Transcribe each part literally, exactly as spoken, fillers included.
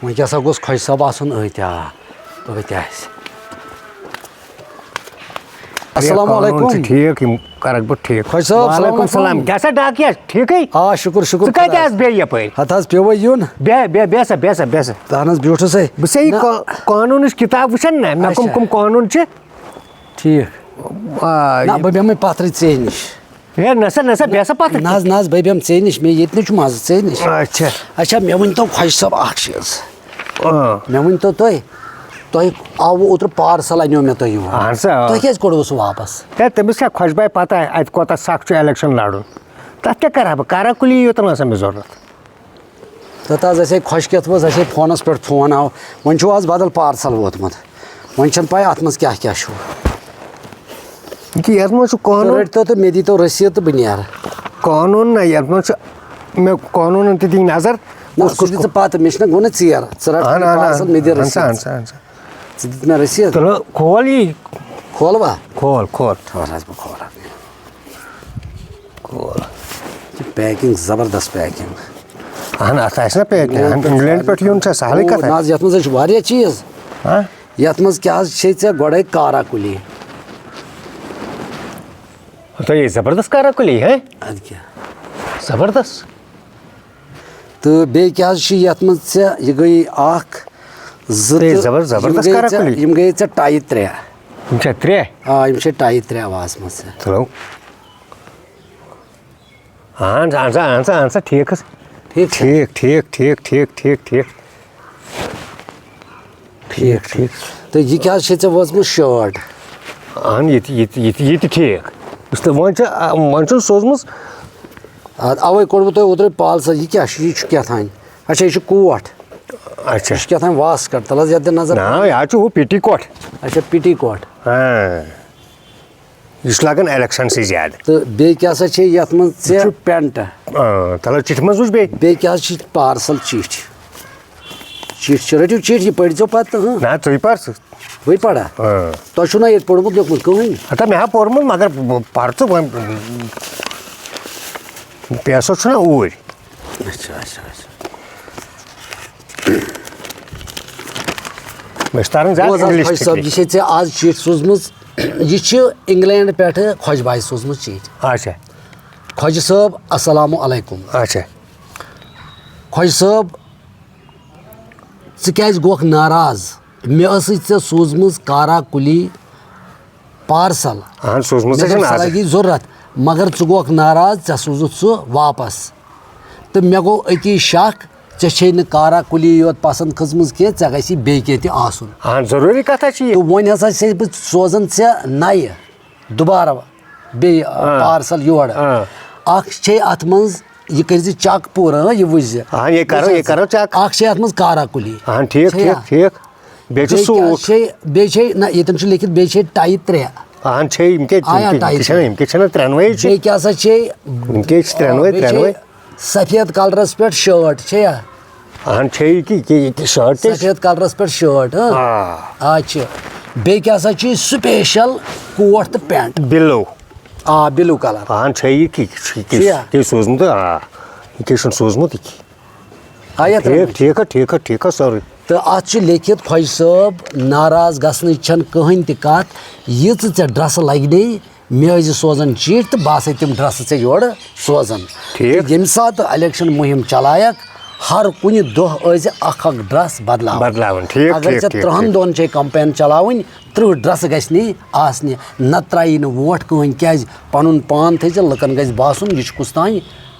وۄنۍ کیٛاہ سا گوٚژھ خۄجہِ صٲب آسُن أتۍ؟ آ، أتۍ آسہِ۔ السلام علیکم۔ قانوٗن چھُ ٹھیٖک، یِم کرکھ بہٕ ٹھیٖک۔ خۄجہِ صٲب، السلام وعلیکم علیکم۔ السلام۔ کیٛاہ سا ڈاکیہ، ٹھیٖکٕے؟ آ، شُکُر، شُکُر ژٕ کَتہِ خۄدایَس۔ آس بیٚیہِ یَپٲرۍ؟ ہَتہٕ حظ پیوٚوُے یُن۔ بیٚہہ، بیٚہہ، بیٚہہ سا، بیٚہہ سا، بیٚہہ سا۔ اَہَن حظ، بیوٗٹھُس ہے۔ بہٕ چھُسے یہِ نہ۔ قا-، قانوٗنٕچ کِتاب وٕچھان نہ، مےٚ کَم اچھا۔ کَم قانوٗن چھِ۔ ٹھیٖک۔ آ، نہ، یہِ بہٕ بیٚہمَے پَتھرٕے ژےٚ نِش۔ ہے، نہ سا، نہ سا، بیٚہہ سا پَتھر۔ نہ حظ، نہ حظ، بہٕ بیٚہمہٕ ژےٚ نِش، مےٚ ییٚتہِ نہ چھُ مَزٕ ژےٚ نِش۔ اچھا۔ اچھا، مےٚ ؤنۍ تو خۄجہِ صٲب اَکھ چیٖز۔ آ۔ مےٚ ؤنۍ تو تُہۍ، تۄہہِ آوٕ اوترٕ پارسل اَنیو مےٚ تۄہہِ یور۔ اہن سا، آ۔ تۄہہِ کیٛازِ کوٚڑوٕ سُہ واپس؟ ہے، تٔمِس چھا خۄش باے پَتہ اَتہِ کوٗتاہ سخ چھُ election لَڑُن؟ تَتھ کیٛاہ کَرٕ ہا بہٕ؟ کارا کُلی یوت نہ سا مےٚ ضوٚرَتھ۔ تہٕ حظ اَسہِ ہے خۄشکٮ۪تھ منٛز، اَسہِ ہے فونَس پٮ۪ٹھ فون آو، وۄنۍ چھُو آز بدل پارسل ووتمُت، وۄنۍ چھَنہٕ پَے اَتھ منٛز کیٛاہ کیٛاہ چھُ۔ یہِ کہِ یَتھ منٛز چھُ تہٕ قانوٗن۔ رٔٹۍ تو تہٕ مےٚ دی تو رٔسیٖد تہٕ بہٕ نیرٕ۔ قانوٗن نہ، یَتھ منٛز چھُ مےٚ قانوٗنَن تہِ دِنۍ نظر۔ نہ، کُس سُہ کُس دِ ژٕ پَتہٕ، مےٚ چھِنہ گوٚو نہ ژیر، ژٕ رَٹ اَہَن، اَہَن، پارسل، اَہَن۔ مےٚ دِ اَہَن سا، رٔسیٖد۔ اَہَن سا، اَہَن سا۔ ژٕ دِ مےٚ رٔسیٖد۔ تُلہٕ کھول یہِ۔ کھول وَ؟ کھول، کھول۔ ٹھٔہر حظ، بہٕ کھولہٕ۔ کھول۔ یہِ چھِ packing، زبردست packing۔ اہن، اتھ آسہِ نا packing، اہن، England پٮ۪ٹھ یُن چھا سہلٕے او، کتھا؟ نہ حظ، یتھ منٛز حظ چھِ واریاہ چیٖز۔ ہاں؟ یتھ منٛز کیٛاہ حظ چھے ژےٚ گۄڈے کارا کُلی؟ ہتو، یہِ زبردست کارا کُلی، ہے؟ ادٕ کیٛاہ؟ زبردست۔ تہٕ بیٚیہِ کیٛاہ حظ چھِ یتھ منٛز ژےٚ، یہِ گٔے اکھ، زٕ ہے، تہٕ زبر-، یِم زبردست گٔے کارا ژےٚ، کُلی۔ یِم گٔے ژےٚ ٹایہِ ترٛےٚ۔ یِم چھا ترٛےٚ؟ آ، یِم چھِ ٹایہِ ترٛےٚ آواز منٛز ژےٚ۔ تُلو۔ اہن سا، اہن سا، اہن سا، اہن سا، ٹھیٖک حظ۔ ٹھیٖک چھا؟ ٹھیٖک، ٹھیٖک، ٹھیٖک، ٹھیٖک، ٹھیٖک۔ ٹھیٖک، ٹھیٖک۔ تہٕ یہِ کیٛاہ حظ چھے ژےٚ وٲژمٕژ shirt؟ اہن، یہِ تہِ، یہِ تہِ، یہِ تہِ، یہِ تہِ ٹھیٖک۔ یُس تۄہہِ وۄنۍ چھِ، آ، وۄنۍ چھُنہٕ سوٗزمٕژ۔ اَدٕ اَوَے کوٚڑوٕ تۄہہِ اوترَے پالسَس، یہِ کیٛاہ چھُ؟ یہِ چھُ کیٛاہ تھانۍ؟ اچھا، یہِ چھُ کوٹ۔ اچھا۔ یہِ چھُ کیٛاہ تھانۍ واسکٹ؟ تَلہٕ حظ یَتھ دِ نظر۔ نہ، یہِ حظ چھُ ہُہ پیٹی کوٹ۔ اچھا، پیٹی کوٹ۔ ہاں۔ یہِ چھُ لگان election سٕے زیادٕ۔ تہٕ بیٚیہِ کیٛاہ سا چھے یَتھ منٛز ژےٚ چھُ pant؟ آ، تَلہٕ چِٹھِ منٛز وٕچھ بیٚیہِ۔ بیٚیہِ کیٛاہ حظ چھِ parcel چِٹھۍ؟ چِٹھۍ چھِ، رٔٹِو چِٹھۍ، یہِ پٔرۍزیو پَتہٕ، ہاں۔ نہ، ژٕے پَر سُہ۔ بٕے پَرا؟ آ۔ تۄہہِ چھُو نہ ییٚتہِ پوٚرمُت لیوٚکھمُت کٕہٕنۍ؟ ہتا، مےٚ ہا پوٚرمُت، مگر پَر ژٕ وۄنۍ، پیسو چھُنہ اوٗرۍ۔ اچھا، اچھا، اچھا۔ مےٚ چھِ تَران زیادٕ بوز حظ، English خۄجہِ صٲب، فِکرِ۔ یہِ چھے ژےٚ آز چِٹھۍ سوٗزمٕژ، یہِ چھِ England پٮ۪ٹھٕ خۄجہِ بایہِ سوٗزمٕژ چِٹھۍ۔ اچھا۔ خۄجہِ صٲب، السلام علیکم۔ اچھا۔ خۄجہِ صٲب، ژٕ کیٛازِ گوکھ ناراض؟ مےٚ ٲسٕے ژےٚ سوٗزمٕژ کارا کُلی parcel۔ اہن، سوٗزمٕژ مےٚ ژےٚ دوٚپ، چھَنہٕ سۄ آز۔ لَگی ضوٚرَتھ، مگر ژٕ گوکھ ناراض، ژےٚ سوٗزُتھ سُہ واپس۔ تہٕ مےٚ گوٚو أتی شک، ژےٚ چھے نہٕ کارا کُلی یوت پسنٛد کھٔژمٕژ کینٛہہ، ژےٚ گژھی بیٚیہِ کینٛہہ تہِ آسُن۔ اہن، ضروٗری کَتھا چھِ یہِ۔ تہٕ وۄنۍ ہسا چھُسے بہٕ سوزان ژےٚ نَیہِ۔ دُبارٕ بیٚیہِ، آ، آ۔ parcel یورٕ۔ آ۔ اکھ چھے اتھ منٛز، یہِ کٔرۍ زِ check پوٗرٕ، ہاں، یہِ وٕچھ زِ۔ اہن، یہِ کرو، یہِ کرو check۔ اکھ چھے اتھ منٛز کارا کُلی۔ اہن، ٹھیٖک، چھے ٹھیٖک، یا؟ ٹھیٖک۔ بیٚیہِ چھُ بیٚیہِ کیٛاہ suit۔ چھے، بیٚیہِ چھے، نہ، ییٚتٮ۪ن چھُ لیکھِتھ، بیٚیہِ چھے ٹایہِ ترٛےٚ۔ اہن، چھے، یِم کیٛاہ، آیا یِم کیٛاہ، ٹایہِ یِم کیٛاہ چھِنہ، ترٛےٚ؟ یِم کیٛاہ چھِنہ ترٛٮ۪نوَے چھِ؟ بیٚیہِ کیٛاہ سا چھے؟ یِم کیٛاہ چھِ ترٛٮ۪نوَے، آ، بیٚیہِ چھے ترٛٮ۪نوَے؟ سفید colourس پٮ۪ٹھ shirt چھے یا؟ اہن، چھے یہِ کہِ، کہِ، یہِ کہِ shirt تہِ چھِ۔ سفید colourس پٮ۪ٹھ shirt، ہاں؟ آ۔ آ، چھِ۔ بیٚیہِ کیٛاہ سا چھُ یہِ special coat تہٕ pant؟ Blue۔ آ، blue colour۔ اہن، چھے یہِ کہِ، یہِ چھُ یہِ کہِ، چھُیا؟ یہِ سوٗزمُت، آ۔ یہِ کہِ چھُنہٕ سوٗزمُت یہِ کہِ۔ آیا ٹھیٖک، ترٛٲومٕتۍ؟ ٹھیٖک حظ، ٹھیٖک حظ، ٹھیٖک حظ، سورُے۔ تہٕ اَتھ چھُ لیکھِتھ، خۄجہِ صٲب، ناراض گژھنٕچ چھَنہٕ کٕہٕنۍ تہِ کَتھ، یہِ ژٕ ژےٚ dress لَگنے، مےٚ ٲسۍ زِ سوزان چِٹھۍ تہٕ بہٕ آسے تِم dress ژےٚ یورٕ سوزان۔ ٹھیٖک۔ تہٕ ییٚمہِ ساتہٕ election مُہِم چلایَکھ، ہر کُنہِ دۄہ ٲسۍ زِ اکھ اکھ dress بدلاوان۔ بدلاوان، ٹھیٖک، اگر ٹھیٖک، ژےٚ ٹھیٖک، ترٛہن ٹھیٖک۔ دۄہن چھے campaign چلاوٕنۍ، ترٕٛہ dress گژھِ نی آسنہِ، نتہٕ ترٛایی نہٕ ووٹ کٕہٕنۍ۔ کیازِ؟ پنُن پان تھٲے زِ لُکن گژھِ باسُن، یہِ چھُ کُس تام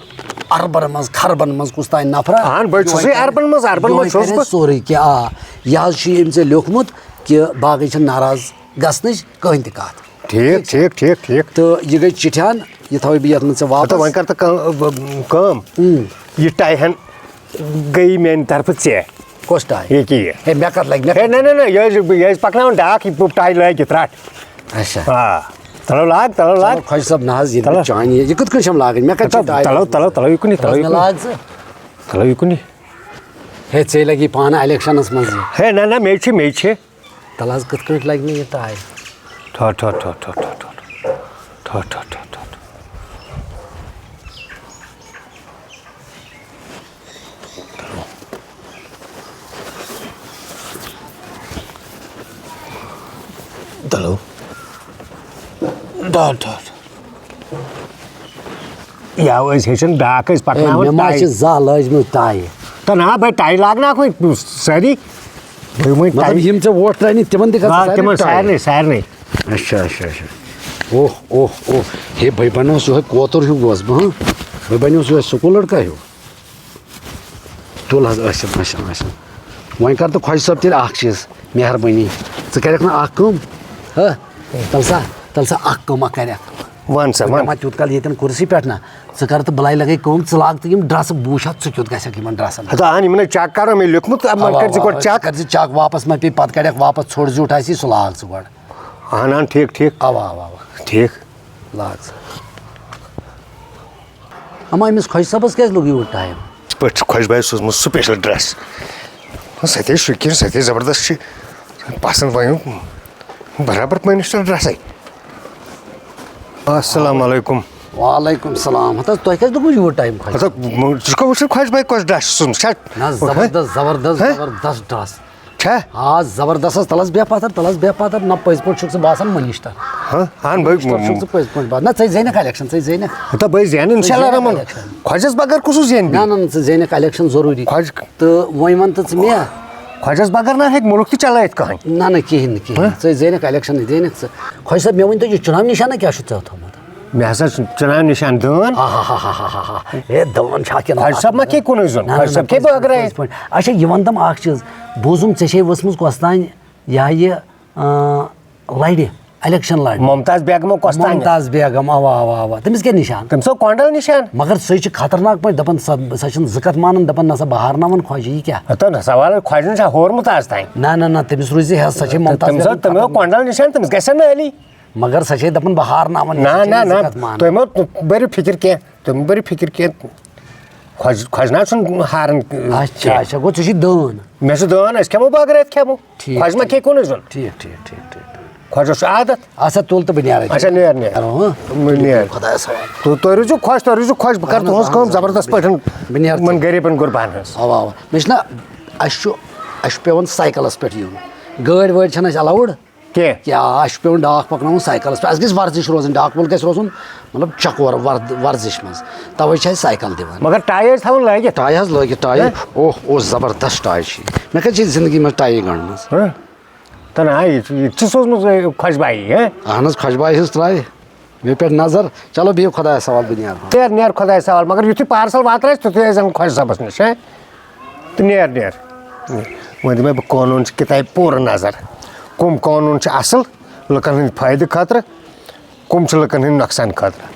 اربن منٛز، خربن منٛز کُس تام نفرا۔ اہن، بہٕ چھُسٕے یِہوٚے کرِ، اربن منٛز، اربن منٛز یِہوٚے چھُس کرِ بہٕ۔ سورُے کینٛہہ۔ آ، یہِ حظ چھُ ییٚمۍ ژےٚ لیوٚکھمُت کہِ باقٕے چھِنہٕ ناراض گژھنٕچ کٕہٕنۍ تہِ کَتھ۔ ٹھیٖک، ٹھیٖک، ٹھیٖک، ٹھیٖک۔ تہٕ یہِ گٔے چِٹھۍ ہن، یہِ تھاوَے بہٕ یَتھ منٛز ژےٚ واپس۔ ہَتہٕ وۄنۍ کر تہٕ کٲ-، کٲم۔ اۭں۔ یہِ ٹاے ہن گٔیی میٛانہِ طرفہٕ ژےٚ۔ کۄس ٹاے؟ یہِ کہِ یہِ۔ ہے، مےٚ کَتھ لَگہِ، مےٚ ہے، کَتھ نہ، نہ، نہ، یہِ ٲسۍ، یہِ ٲسۍ پَکناوان ڈاکھ، یہِ ٹاے لٲگِتھ رَٹھ۔ اچھا۔ آ۔ تَلو لاگ، تَلو لاگ۔ چلو، خۄجہِ صٲب، نہ حظ، یہِ تَلو۔ چانہِ، یہِ کِتھ کٔنۍ چھَم لاگٕنۍ؟ مےٚ کَتہِ چھِ تَلو، ٹاے تَلو، لٲگِمٕژ؟ تَلو، یہِ کُنی، تَلہٕ تَلو، حظ یہِ مےٚ کُنی۔ لاگ ژٕ۔ تَلو، یہِ کُنی۔ ہے، ژےٚ لَگی پانہٕ الیکشنَس منٛز یہِ۔ ہے، نہ، نہ، مےٚ چھِ، مےٚ چھِ۔ تَلہٕ حظ، کِتھ کٲٹھۍ لَگہِ مےٚ یہِ ٹاے؟ ٹھوٚر، ٹھوٚر، ٹھوٚر۔ ٹھوٚر، ٹھوٚر، ٹھوٚر، ٹھوٚر۔ ٹھہر، ٹھہر۔ یا ٲسۍ ہیٚچھان، بیٛاکھ ٲسۍ ہے، پَکناوان مےٚ ما ٹاے۔ چھِ زانٛہہ لٲجمٕژ ٹاے؟ تہٕ نا، بھاے، ٹاے لاگناوکھ وۄنۍ سٲری۔ بہٕ وۄنۍ مطلب، ٹاے۔ یِم ژےٚ ووٹ ترٛٲینٕے، تِمن تہِ کر ژٕ آ، سارنٕے تِمن ٹاے۔ سارنٕے، سارنٕے۔ اچھا، اچھا، اچھا۔ اوہ، اوہ، اوہ۔ ہے، بہٕ بنیوس یِہوٚے کوتُر ہیوٗ گوس بہٕ، ہاں؟ بہٕ بنیوس یِہوٚے سکوٗل لڑکا ہیوٗ۔ تُل حظ، ٲسِن، ٲسِن، ٲسِن۔ وۄنۍ کر تہٕ خۄجہِ صٲب تیٚلہِ اکھ چیٖز، مہربٲنی۔ ژٕ کَرٮ۪کھ نہ اکھ کٲم؟ ہہ؟ تَل سا، تَل سا اکھ کٲم اکھ کَرٮ۪کھ۔ وَن سا، وَن۔ ما تیوٗت کال ییٚتٮ۪ن کُرسی پٮ۪ٹھ نہ۔ ژٕ کر تہٕ بَلاے لَگَے کٲم، ژٕ لاگ تہٕ یِم ڈرٛسہٕ، بہٕ وٕچھِ ہا ژٕ کیُتھ گژھکھ یِمَن ڈرٛسَن۔ ہتا، اَہَن، یِمَن ہے چیک کَرو مےٚ لیوٚکھمُت، وۄنۍ اَوا، کٔرۍ زِ اَوا، گۄڈٕ اَوا، ژٕ چیک۔ کر زِ چیک واپَس، مہ پیٚیہِ پَتہٕ کَڑٮ۪کھ واپَس ژھوٚٹ زیُٹھ آسی، سُہ لاگ ژٕ گۄڈٕ۔ اَہَن، اَہَن، ٹھیٖک، ٹھیٖک۔ اَوا، اَوا، اَوا۔ ٹھیٖک۔ لاگ ژٕ۔ اما أمِس خۄجہِ صٲبَس کیٛازِ لوٚگ یوٗت ٹایم؟ یِتھ پٲٹھۍ چھُ خۄجہِ بایہِ سوٗزمُت سُپیشل ڈرٛس۔ سۄ تہِ ہے شوقیٖن، سۄ تہِ ہے زبردست چھِ۔ پسنٛد وۄنۍ برابر مٔنِسٹر ڈرٛسَے۔ السلام علیکم۔ وعلیکم السلام۔ ہتا تۄہہِ کیٛازِ لوٚگوٕ یوٗت ٹایم خۄجہِ؟ ہتا، ژٕ چھُکھا وٕچھان خۄجہِ بایہِ کۄس ڈرٛس چھِ سوٗزمٕژ؟ چھا؟ نہ، زبردست، زبردست، ہہ؟ زبردست ڈرٛس۔ چھا؟ آ، زبردست حظ۔ تَلَس بیٚہہ پَتھر، تَلَس بیٚہہ پَتھر۔ نہ، پٔزۍ پٲٹھۍ چھُکھ ژٕ باسان مٔنِشتَر۔ ہاں، اہن بھائی۔ مٔنِشتَر چھُکھ ژٕ پٔزۍ پٲٹھۍ باسان۔ نہ، ژےٚ زینَکھ الیکشن، ژےٚ زینَکھ۔ ہتا بھائی زینہٕ، ژےٚ انشاءاللہ زینَکھ رحمان۔ الیکشن۔ خۄجَس بغٲر کُس زینہِ نہ، بیٚیہِ؟ نہ، نہ، ژٕ زینَکھ الیکشن ضروٗری۔ خۄجہِ۔ تہٕ وۄنۍ وَن تہٕ ژٕ مےٚ۔ خۄجَس بغٲر نہ ہیٚکہِ مُلُک تہِ چلٲیِتھ کٕہٕنۍ۔ نہ، نہ، کِہیٖنۍ نہٕ، کِہیٖنۍ نہٕ۔ ہہ؟ ژےٚ زینَکھ الیکشن، زینَکھ ژٕ۔ خۄجہِ صٲب، مےٚ ؤنۍ تو، یہِ چُناو نِشانہ کیٛاہ چھُ ژےٚ تھوٚومُت؟ مےٚ ہسا چھُ چُناو نِشان دٲن۔ آہا۔ ہے، دٲن چھا کِنہٕ خۄجہِ صٲب ما کھیٚیہِ کُنُے زوٚن؟ نہ، نہ، خۄجہِ نہ، صٲب کھیٚیہِ پٔزۍ پٲٹھۍ، بٲگرٲیِتھ۔ پٔزۍ پٲٹھۍ۔ اچھا، یہِ وَن تَم اَکھ چیٖز، بوٗزُم ژےٚ چھے ؤژھمٕژ کۄس تام، یہِ ہا یہِ، آ، لَرِ، الیکشن لَرِ۔ ممتاز بیگمو کۄس تام؟ ممتاز بیگم، اَوا، اَوا، اَوا۔ تٔمِس کیٛاہ نِشان؟ تٔمِس اوس کۄنڈل نِشان۔ مگر سُہ چھِ خطرناک پٲٹھۍ دَپان، سۄ، سۄ چھِنہٕ زٕ کَتھ مانان، دَپان، نہ سا، بہٕ ہارناوَن خۄجہِ، یہِ کیٛاہ؟ ہَتو نہ، سوال خۄجہِ نِش چھا ہورمُت آز تام؟ نہ، نہ، نہ، تٔمِس روٗزِ ہٮ۪س، سۄ چھے ممتاز تٔمِس اوس، بیگم تٔمِس اوس خطرناک۔ کۄنڈل نِشان، تٔمِس گژھِ نہٕ عٲلی۔ مگر سۄ چھے دَپان، بہٕ ہارناوَن، نہ، یہِ نہ، چھَنہٕ نہ، زٕ کَتھ مانان۔ تُہۍ مہٕ بٔرِو فِکِر کینٛہہ، تُہۍ مہٕ بٔرِو فِکِر کینٛہہ۔ خۄج-، خۄجہِ نہ چھُنہٕ ہاران اچھا، کینٛہہ۔ اچھا، گوٚو ژےٚ چھُے دٲن۔ مےٚ چھُ دٲن، أسۍ کھٮ۪مو بٲگرٲیِتھ کھٮ۪مو۔ ٹھیٖک، خۄجہِ ما ٹھیٖک۔ کھیٚیہِ کُنُے زوٚن؟ ٹھیٖک، ٹھیٖک، ٹھیٖک، ٹھیٖک، ٹھیٖک۔ خۄجَس چھُ عادت۔ اچھا، تُل تہٕ بہٕ نیرٕ۔ اچھا، نیر، نیر۔ کرو، ہاں؟ نیر۔ خۄدایَس حوالہٕ۔ تُہۍ، تُہۍ روٗزِو خۄش، تُہۍ روٗزِو خۄش، بہٕ کَرٕ اہن حظ، تُہٕنٛز اہن کٲم حظ، اہن حظ، زبردست پٲٹھۍ بہٕ نیرٕ یِمَن تیٚلہِ۔ غریٖبَن غُربان ہٕنٛز۔ اَوا، اَوا۔ مےٚ چھُنہ، اَسہِ چھُ، اَسہِ چھُ پٮ۪وان سایکَلَس پٮ۪ٹھ یُن۔ گٲڑۍ وٲڑۍ چھَنہٕ اَسہِ allowed۔ کینٛہہ۔ کیٛاہ، اَسہِ چھُ پٮ۪وان ڈاکھ پَکناوُن سایکَلَس پٮ۪ٹھ۔ اَسہِ گژھِ ورزِش روزٕنۍ، ڈاکھ وول گژھِ روزُن، مطلب، چَکور ورد-، ورزِش منٛز۔ تَوَے چھِ اَسہِ سایکَل دِوان۔ مگر ٹاے ٲسۍ تھاوان لٲگِتھ۔ ٹاے حظ لٲگِتھ، ٹاے۔ ہہ؟ اوہ، اوہ، زبردست ٹاے چھِ یہِ۔ مےٚ کَتہِ چھِ زِندگی منٛز ٹایے گٔنٛڈمٕژ۔ ہہ؟ تہٕ نہ، یہِ چھُ، یہِ تہِ چھُ سوٗزمُت، اے، خۄجہِ بایی، ہہ؟ اہن حظ، خۄجہِ بایی ہٕنٛز ترٛایہِ۔ مےٚ پٮ۪ٹھ نظر۔ چلو، بِہِو خۄدایَس حوالہٕ، بہٕ نیرٕ۔ نیر، نیر خۄدایَس حوالہٕ، مگر یُتھُے parcel واتنایَس، تیُتھُے ٲسۍ زَن خۄجہِ صٲبَس نِش، ہہ؟ تہٕ نیر، نیر۔ وۄنۍ دِمَے بہٕ قونوٗن چہِ کِتابہِ پوٗرٕ نظر۔ کٕم قونوٗن چھِ اَصٕل لُکَن ہٕنٛدِ فٲیدٕ خٲطرٕ، کٕم چھِ لُکَن ہٕنٛدِ نۄقصان خٲطرٕ۔